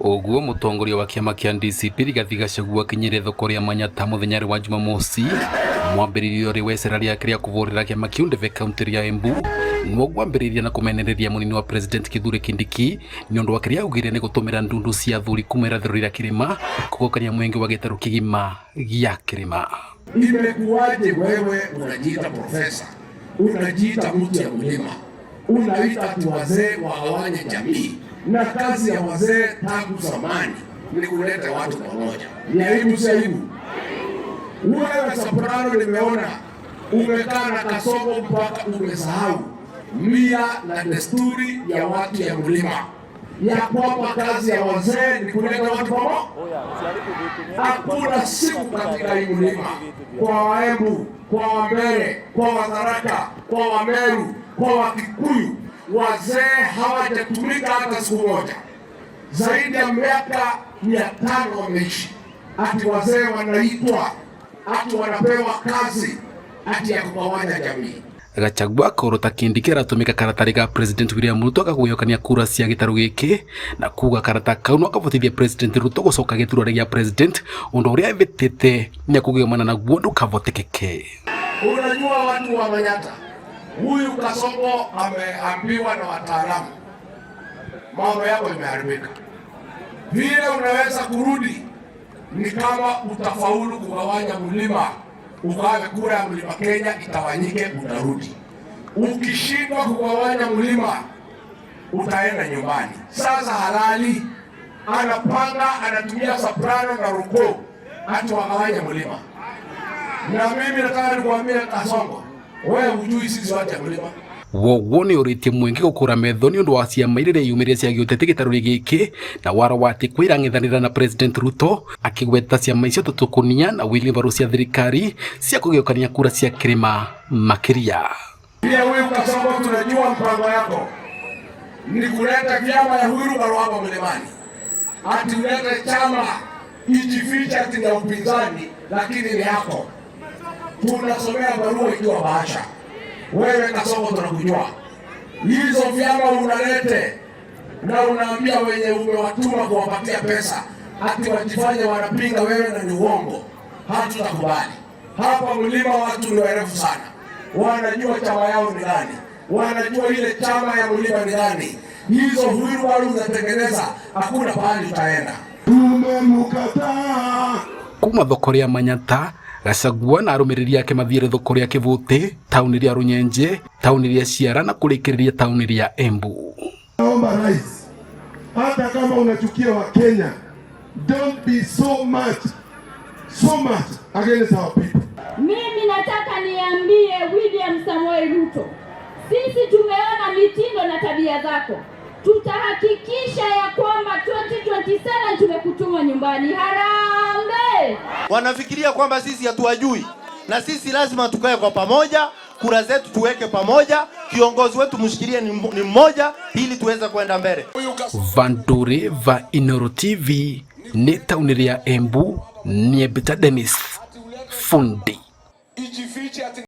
Ũguo mũtongoria wa kĩama kĩa DCP Rigathi Gachagua akinyire thoko rĩa Manyata mũthenya wa Jumamosi, mwambĩrĩrio rĩ wecera rĩake rĩa kũvũrĩra kĩama kĩu ndeve kaunti rĩa Embu, nĩguo gwambĩrĩria na kũmenereria mũnini wa president Kithure Kindiki nĩ ũndũ wa kĩrĩa augire nĩ gũtũmĩra ndundu cia athuri kuma irathĩro rĩa kĩrĩma kũgokania mwenge wa gĩtarũ kĩgima gĩa kĩrĩma. Imekuwaje wewe unajiita profesa, unajiita mtu ya mlima, unaita ati wazee wagawanye jamii, na kazi ya wazee tangu zamani ni kuleta watu pamoja. Ni aibu, si aibu? Wewe Soprano, nimeona umekaa na Kasongo mpaka umesahau mila na desturi ya watu ya mlima, ya kwamba kazi ya wazee ni kuleta watu pamoja. Hakuna siku katika hii mlima, kwa Waembu, kwa Wambere, kwa Watharaka, kwa Wameru, kwa Wakikuyu, wazee hawajatumika hata siku moja. Zaidi ya miaka 500 wameishi, ati wazee wanaitwa, ati wanapewa kazi ati ya kugawanya jamii. Gachagua korota Kindiki aratumika karatari ga President William Ruto gagwĩyokania kura cia gĩtarũ gĩkĩ na kuga karata kau no kavotithie President Ruto gũcoka gĩturwa gĩa president, ũndũ ũrĩa evĩtĩte nĩakũgĩomana naguo ndũkavotekeke. Unajua watu wa Manyata, huyu Kasongo ameambiwa na wataalamu mambo yako imeharibika. Vile unaweza kurudi ni kama utafaulu kugawanya mlima, ugawe kura ya mlima Kenya itawanyike, utarudi. Ukishindwa kugawanya mlima utaenda nyumbani. Sasa halali anapanga, anatumia Soprano na Ruko ati wagawanye mlima. Na mimi nataka nikuambie Kasongo, wewe hujui sisi watu ya mlima. Woguo nĩ ũrĩtie mwingi gũkũra metho nĩ ũndũ wa ciama iria ireyumĩria cia gĩũteti gĩtarũ gĩkĩ na waro wa atĩ kwĩrang'ethanĩra na President Ruto, akĩgweta ciama icio tũtũkũnia na wheelbarrow cia thirikari cia kũgĩũkania kura cia kĩrĩma makĩria. Pia huyu Kasongo, tunajua mpango yako ni kuleta vyama ya wheelbarrow hapa mlimani, ati ulete chama ijifiche ati ya upinzani, lakini ni yako. Tunasomea barua ikiwa bahasha. Wewe Kasongo, tunakujua hizo vyama unalete na unaambia wenye umewatuma kuwapatia pesa ati wajifanye wanapinga wewe, na ni uongo. Hatutakubali. Hapa mlima watu ni werevu sana, wanajua chama yao ni gani, wanajua ile chama ya mlima ni gani. Hizo wheelbarrow unatengeneza, hakuna pahali utaenda. Tumemkataa. Kuma thoko rĩa Manyata, Gachagua na arũmĩrĩri ake mathiire thoko rĩa Kĩbũtĩ, taũni rĩa Rũnyenje, taũni rĩa Ciara na kũrĩkĩrĩria taũni rĩa Embu. Naomba rais, hata kama unachukia wa Kenya, don't be so much, so much against our people. Mimi nataka niambie William Samoei Ruto, sisi tumeona mitindo na tabia zako. Tutahakikisha ya kwamba 2027 tumekutuma nyumbani. Harambee! Wanafikiria kwamba sisi hatuwajui, na sisi lazima tukae kwa pamoja, kura zetu tuweke pamoja, kiongozi wetu mshikilie ni mmoja, ili tuweze kwenda mbele. Vanduri va Inoro TV nĩ taũni rĩa Embu, Niebita Dennis Fundi. Ijifiche ati